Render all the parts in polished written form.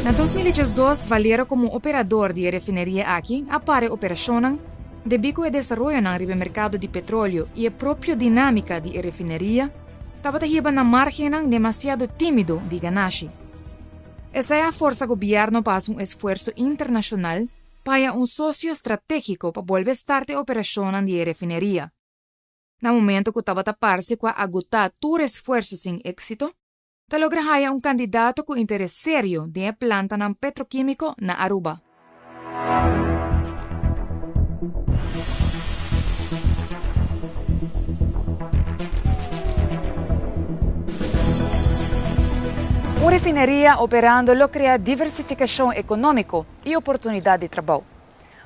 Na 2012 Valero komo operador di e refineria aki a para e operashonnan debí ku e desaroyonan riba e merkado di petroleo i e propio dinámika di e refineria tabata hiba na márgennan demasiado tímido di ganashi. Esei a forsa gobièrnu pa hasi un esfuerso internashonal pa haña un sosio stratégiko pa bolbe start e operashonnan di e refineria. Na momento ku tabata parse ku a agotá tur esfuerso sin éksito, ta logra haya un kandidato ku interes serio den e plantanan petrokímiko na Aruba. Un refineria operando lo krea diversifikashon ekonómiko i oportunidat di trabou.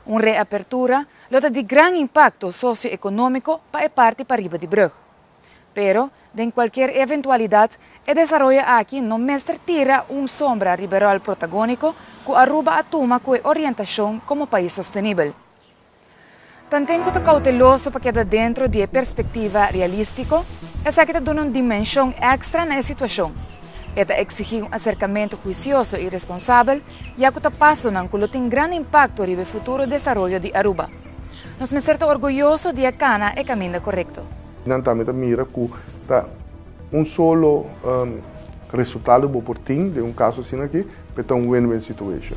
Un reapertura lo ta di gran impakto sosioekonómiko pa e parti pariba di brùg. Pero, den kualkier eventualidat, e desaroyo aki no mester tira un sombra riba e ròl protagóniko ku Aruba a tuma ku e orientashon komo pais sostenibel. Tanten ku ta kouteloso pa keda dentro di e perspektiva realístiko, esaki ta duna un dimenshon èkstra na e situashon. E ta eksigí un aserkamentu huisioso i responsabel, ya ku ta pasonan ku lo tin gran impakto riba e futuro desaroyo di Aruba. Nos mester ta orguyoso di a kana e kaminda korekto. Nan tambe ta mira ku ta un solo resultado bo por tin den un kaso asina aki, pero ta un win-win situation.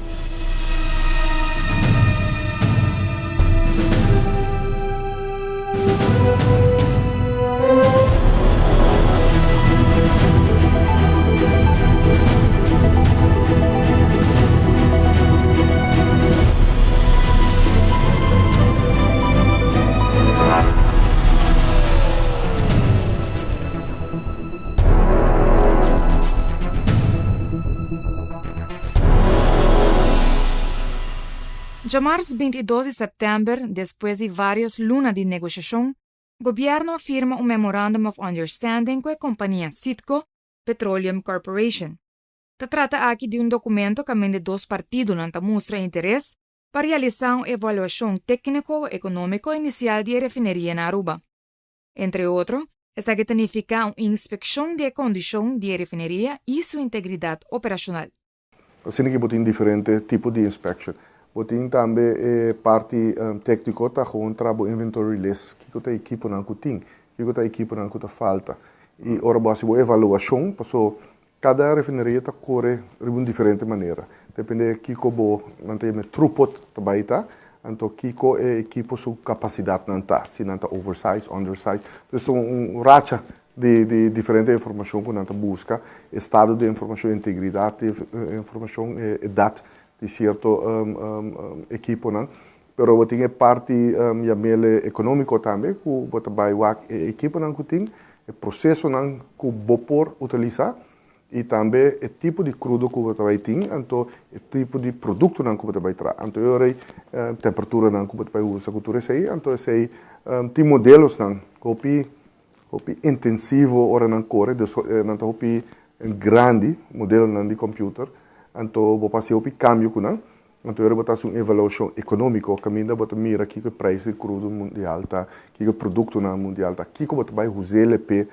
Djamars 22 di sèptèmber, despues di vários luna di negoshashon, Gobièrnu a firma un Memorandum of Understanding ku e kompania Citgo Petroleum Corporation. Ta trata aki di un dokumento kaminda e dos partidonan ta mustra interes pa realisá un evaluashon tékniko-ekonómiko inisial di e refineria na Aruba. Entre otro, esaki ta nifiká un inspekshon di e kondishon di e refineria i su integridat operashonal. Asina ki bo tin diferente tipo di inspection. Bo tin tambe e parti tecnico ta gewoon traha bo inventory list, kico ta e equiponan cu tin, kico ta e equiponan cu ta falta. Y ora bo haci bo evaluacion, paso cada refineria ta core riba un diferente manera. Depende kico bo, nan ta yama throughput ta bay ta, anto kico e equipo su capacidadnan ta, si nan ta oversize, undersize. Dus ta un racha Di di diferente informashon ku nan ta buska, estado di informashon, integridat di informashon, e edat di sierto ekiponan. Pero bo tin e parti yam'el ekonómiko tambe ku bo ta bai wak e ekiponan ku tin, e prosesonan ku bo por utilisá i tambe e tipo di krudo ku bo ta bai tin, anto e tipo di produktonan ku bo ta bai traha. Anto e ora ei temperaturanan ku bo ta bai usa ku tur esei, anto esei tin modelosnan hopi Hopi intensivo ora nan kore, dus nan ta hopi grandi, modelonan di computer, anto bo por hasi hopi cambio cu nan. Anto ora bo ta hasi un evaluacion economico caminda bo ta mira kico e prijs di crudo mundial ta, kico e productonan mundial ta, kico bo ta bay huzele p'e,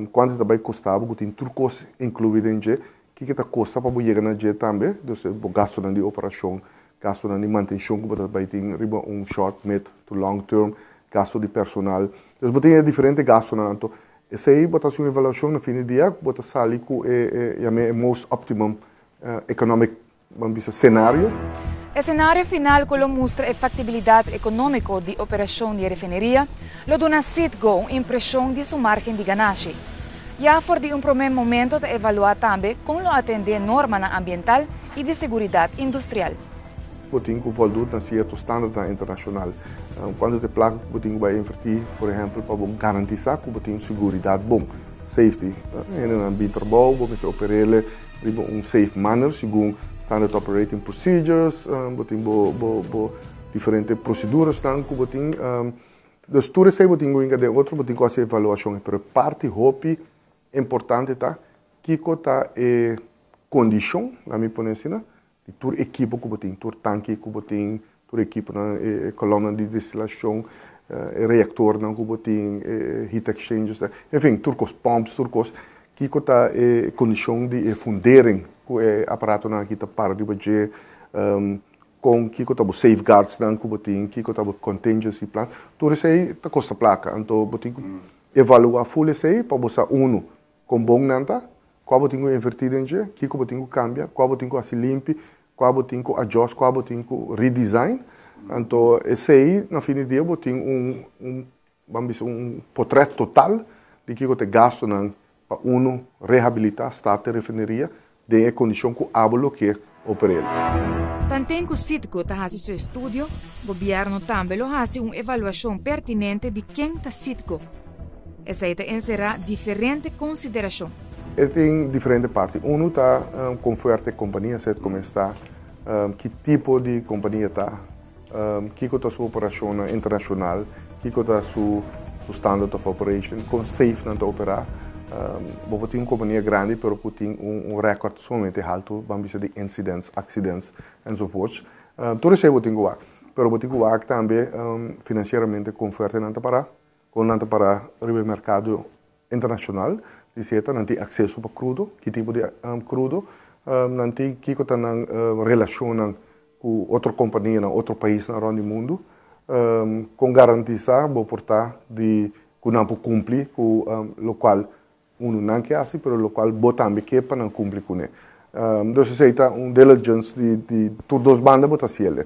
cuanto ta bay costa bo cu tin tur cos inclui den dje, kico ta costa pa bo yega na dje tambe, dus bo gastonan di operacion, Gastunan di mantencion cu bo ta bay tin riba un short, mid to long term, gasto di personal. Dus bo tin e diferente gastunan. Anto esey bo ta haci un evaluacion na fin di dia bo ta sali cu e yam'e e most optimum economic ban bisa scenario. E scenario final cu lo mustra e factibilidad economico di operacion di e refineria lo duna Citgo un impresion di su margen di ganashi. Ya for di un prome momento ta evalua tambe con lo atende normanan ambiental i di seguridat industrial. Bo tin ku voldut na sierto standardnan internashonal. Kuantu ta e plaka ku bo tin ku bai invertí, por ehèmpel, pa bo garantisá ku bo tin seguridat bon, safety. Hendenan bin trabou, bo mester oper'el riba un safe manner segun standard operating procedures, bo tin bo bo bo diferente prosedurasnan ku bo tin. Dus tur esei bo tin ku hinka den otro, bo tin ku hasi evaluashon. Pero e parti hopi importante ta kiko ta e Kondishon, laat mi pone asina, di tur ekipo ku bo tin, tur tanki ku bo tin, tur ekiponan, e kolòmnan di destilashon, e reaktornan ku bo tin, e heat exchangers, en fin, tur kos, pòmps, tur kos. Kiko ta e kondishon di e fundering ku e aparatonan aki ta para riba dje, kon kiko ta bo safeguardsnan ku bo tin, kiko ta bo contingency plan, tur esei ta kosta plaka. Anto bo tin ku evaluá ful esei pa bo sa unu, kon bon nan ta, kua bo tin ku invertí den dje, kiko bo tin ku kambia, kua bo tin ku hasi limpi, kua bo tin ku adjust, kua bo tin ku redesign. Anto esei na fin di dia bo tin un un Ban bisa un potret total di kiko ta e gastunan pa unu rehabilitá Staten Refineria den e kondishon ku abo lo ke oper'el. Tanten ku Citgo ta hasi su estudio, gobièrnu tambe lo hasi un evaluashon pertinente di ken ta Citgo. Esei ta enserá diferente konsiderashon. E tin diferente parti. Unu ta kon fuerte e kompania Citgo mes ta, ki tipo di kompania ta, Kiko ta su operashonnan internashonal? Kiko ta su standard of operation? Kon safe nan ta operá? Bo por tin un kompania grandi pero ku tin un rèkòrt sumamente haltu, ban bisa di incidents, accidents enzovoorts. Tur esei bo tin ku wak. Pero bo tin ku wak tambe finansieramente kon fuerte nan ta pará, kon nan ta pará riba e merkado internashonal di seta, nan tin akseso pa krudo, ki tipo di krudo nan tin, kiko ta nan relashonnan ku otro kompanianan, otro paisnan rònt di mundu, kon garantisá bo por ta di ku nan por kumpli ku lokual unu nan ke hasi pero lokual bo tambe ke pa nan kumpli kuné. Dus esei ta un diligence di tur dos banda bo ta hasiel.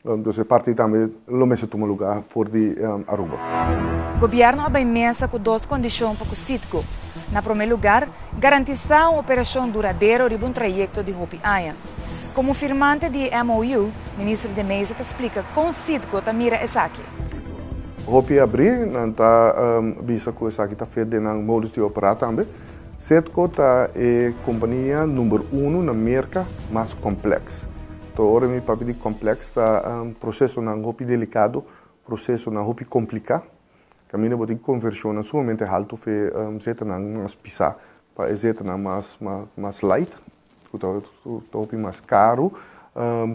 Dus e parti tambe lo mester tuma lugar for di Aruba. Gobierno a bay mesa cu dos condicion pa cu Citgo. Na prome lugar, garantisa un operacion duradero riba un trayecto di hopi aña. Como firmante di e MOU, Minister De Meza ta splica con Citgo ta mira esaki. Hopi abri, nan ta bisa cu esaki ta fit den nan modus di opera tambe. Citgo ta e compania number uno na Merca mas complex. To ora mi papia di complex ta procesonan hopi delicado, procesonan hopi complica. Caminda bo tin conversionnan sumamente halto fe zetanan mas pisa pa e zetanan mas mas light cu ta hopi mas caro.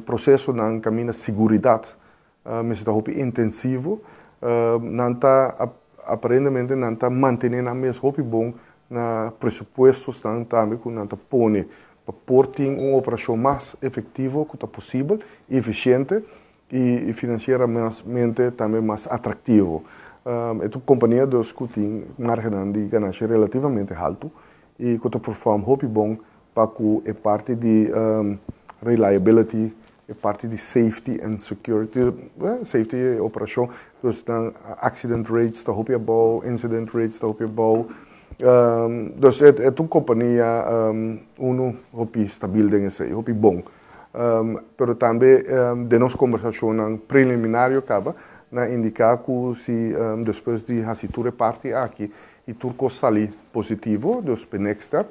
Procesonan caminda siguridad mester ta hopi intensivo. Nan ta aparentemente nan ta mantene nan mes hopi bon na presupuestosnan tambe ku nan ta pone pa por tin un operashon mas efektivo ku ta posibel, efisiente i finansieramente tambe mas atraktivo. E ta un kompania dus ku tin margennan di ganashi relativamente haltu i ku ta perform hopi bon pa ku e parti di reliability, e parti di safety and security, safety e operashon, dus nan accident rates ta hopi abou, incident rates ta hopi abou. Dus e ta un kompania unu hopi stabil den esei, hopi bon. Pero tambe den nos kombersashonnan preliminario kaba nan a indiká ku si despues di hasi tur e parti aki i tur kos sali positivo, dus p'e next step,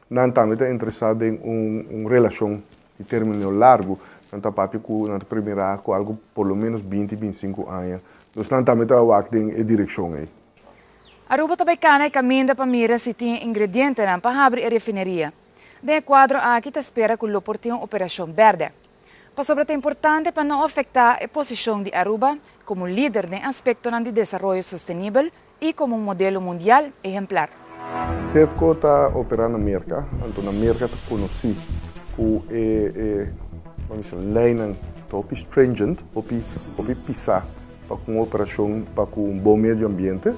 nan tambe ta interesá den un relashon di término largu. Nan ta papia ku nan ta primirá ku algu por lo ménos binti, bintisinku aña. Dus nan tambe ta wak den e direkshon ei. Aruba ta bai kana e kaminda pa mira si tin e ingredientenan pa habri e refineria. Den e kuadro aki ta spera ku lo por tin un operashon bèrdè. Pasobra ta importante pa no afektá e posishon di Aruba komo lider den aspektonan di desaroyo sostenibel i komo un modelo mundial ehemplar. Citgo ta operá na Merka, anto na Merka ta konosí ku e e ban bisa leinan ta hopi stringent, hopi hopi pisá pa ku un operashon pa ku un bon medio ambiente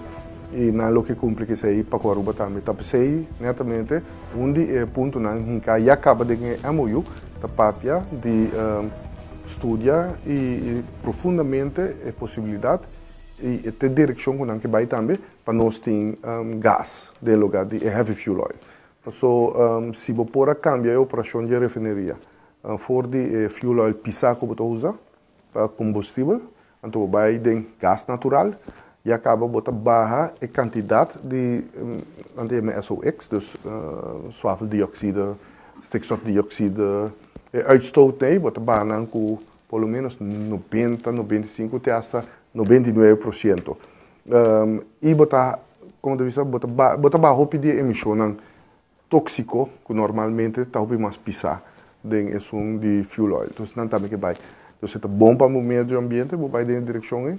i nan lo ke kumpli ku esei pa ku Aruba tambe. Ta p'esei netamente un di e puntonan hinká ya kaba den e MOU ta papia di studia i profundamente e posibilidat I e ta e direkshon ku nan ke bai tambe pa nos tin gas den lugar di e heavy fuel oil. Paso si bo por a kambia e operashon di e refineria for di e fuel oil pisá ku bo ta usa pa kombustibel, anto bo bai den gas natural, ya kaba bo ta baha e kantidat di nan ta yama SOx, dus swaveldioxide, stikstofdioxide, e uitstoot ei bo ta baha nan ku Por lo menos 90, 95 te hasta 99%. I bo ta, como ta bisa, bo ta ba, bo ta baha hopi di e emisionnan toxico cu normalmente ta hopi mas pisa den esun di fuel oil. Entonces nan tambe ke bai. Entonces e ta bon pa bo medio ambiente, bo bai den e direccion ei.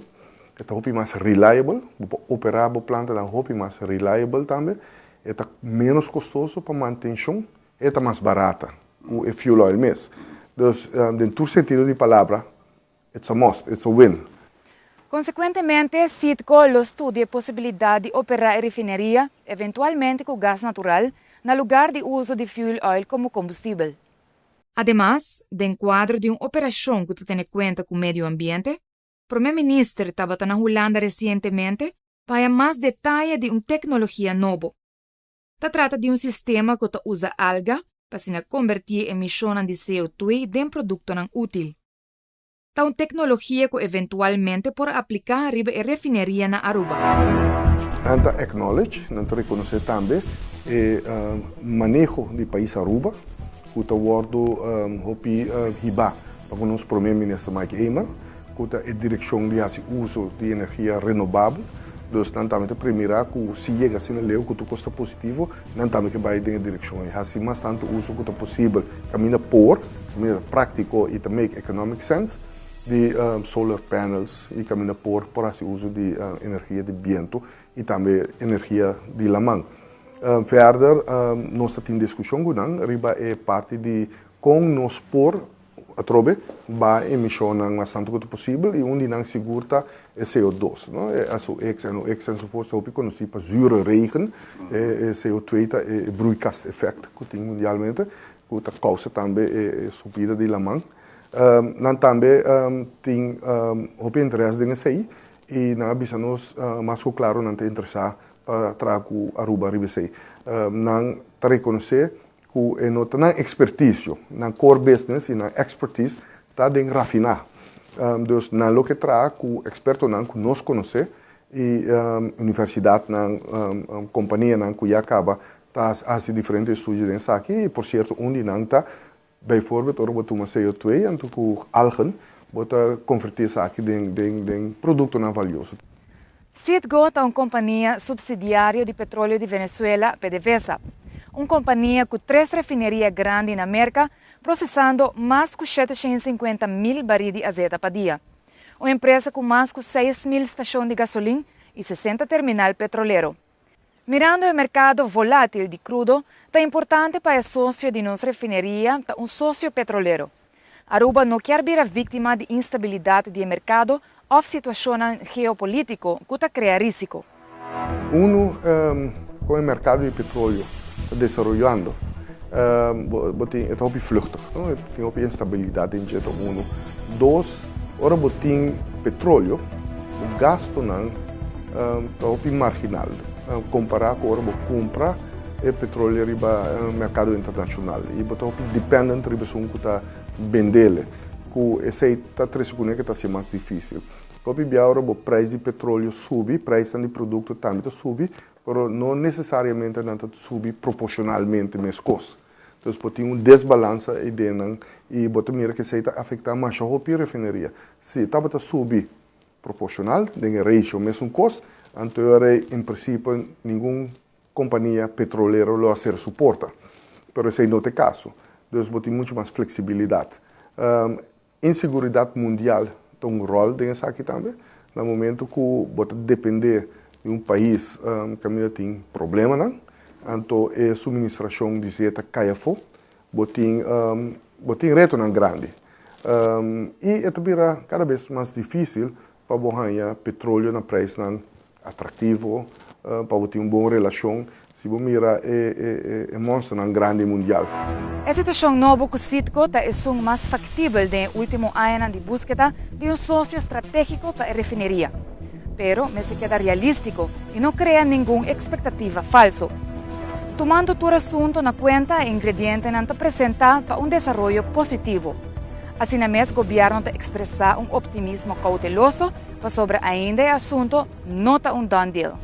E ta hopi mas reliable, bo por opera bo plantanan hopi mas reliable tambe. E ta ménos kostoso pa mantenshon, e ta mas barata ku e fuel oil mes. Dus den tur sentido di palabra, it's a must, it's a win. Konsekuentemente, Citgo lo studia e posibilidat di operá e refineria, eventualmente ku gas natural, na lugar di uso di fuel oil komo kombustibel. Ademas, den kuadro di un operashon ku ta tene kuenta ku medio ambiente, Prome Minister tabata na Hulanda resientemente pa haña mas detaye di un teknologia nobo. Ta trata di un sistema ku ta usa alga pa asina kombertí e emishonnan di CO2 den produktonan útil. Ta un teknologia ku eventualmente por apliká riba e refineria na Aruba. Nan ta acknowledge, nan ta rekonosé tambe e maneho di pais Aruba ku ta wòrdu hopi hibá pa ku nos Prome Minister Mike Eman, ku ta e direkshon di hasi uso di energia renobabel. Dus nan tambe ta premirá ku si yega asina leu ku tur kos ta positivo, nan tambe ke bai den e direkshon ei, hasi mas tantu uso ku ta posibel kaminda por, kaminda ta práktiko i ta make economic sense, di solar panels i kaminda por por hasi uso di energia di bientu i tambe energia di laman. Verder nos ta tin diskushon ku nan riba e parti di kon nos por atrobe baha emishonnan mas tantu ku ta posibel i un di nan sigur ta e CO2, no? E SOx, NOx enzovoorts ta hopi konosí pa zure regen, e CO2 ta e broeikaseffect ku tin mundialmente ku ta kousa tambe e subida di laman. Nan tambe tin hopi interes den esei i nan a bisa nos mas ku klaro nan ta interesá pa traha ku Aruba riba esei. Nan ta rekonosé ku e no ta nan ekspertisio, nan core business i nan expertise ta den rafiná. Dus nan lo ke traha ku ekspertonan ku nos konosé i universidatnan, kompanianan ku ya kaba ta hasi diferente estudio den esaki i por sierto un di nan ta Bijvoorbeeld ora bo tuma CO2 anto ku algen bo ta konvertí esaki den den den produktonan valioso. Citgo ta un kompania supsidiario di Petroleo di Venezuela, PDVSA, un kompania ku tres refineria grandi na Merka prosesando mas ku 750 mil barí di azeta pa dia. Un empresa ku mas ku 6.000 stashon di gasolin i 60 terminal petrolero. Mirando e merkado volátil di krudo, ta importante pa e sosio di nos refineria ta un sosio petrolero. Aruba no kier bira víktima di instabilidat di e merkado òf situashonnan geopolítiko ku ta krea rísiko. Unu, kon e merkado di petroleo ta desaroyando, bo tin e ta hopi vluchtig, no? E tin hopi instabilidat den dje ta unu. Dos, ora bo tin petroleo, bo gastonan ta hopi marginal kompará ku ora bo kumpra e petroleo riba merkado internashonal i bo ta hopi dependent riba esun ku ta bendele, ku esei ta trese kuné ku ta hasi mas difísil. Hopi bia ora bo preis di petroleo subi, preisnan di produkto tambe ta subi, pero no nesesariamente nan ta subi proporshonalmente meskos. Dus bo tin un desbalansa ei den nan i bo ta mira ku esei ta afektá masha hopi refineria. Si tabata subi proporshonal, den e ratio mesun kos, anto e ora ei en prinsipio ningun kompania petrolero lo a ser suporta. Pero esei no ta e kaso. Dus bo tin muchu mas fleksibilidat. Inseguridat mundial ta un ròl den esaki tambe. Na momentu ku bo ta dependé di un pais kaminda tin problemanan, anto e suministrashon di zeta kai afó, bo tin bo tin retonan grandi. I e ta bira kada bes mas difísil pa bo haña petroleo na preisnan Atractivo pa bo tin un bon relacion si bo mira e monsternan grandi mundial. E situacion nobo cu Citgo ta esun mas factibel den e ultimo añanan di buskeda di un socio strategico pa e refineria. Pero mester keda realistico y no crea ningun expectativa falso. Tumando tur asunto na cuenta e ingredientenan ta presenta pa un desaroyo positivo. Asina mes gobierno ta expresa un optimismo cauteloso Pasobra ainda e asunto no ta un done deal.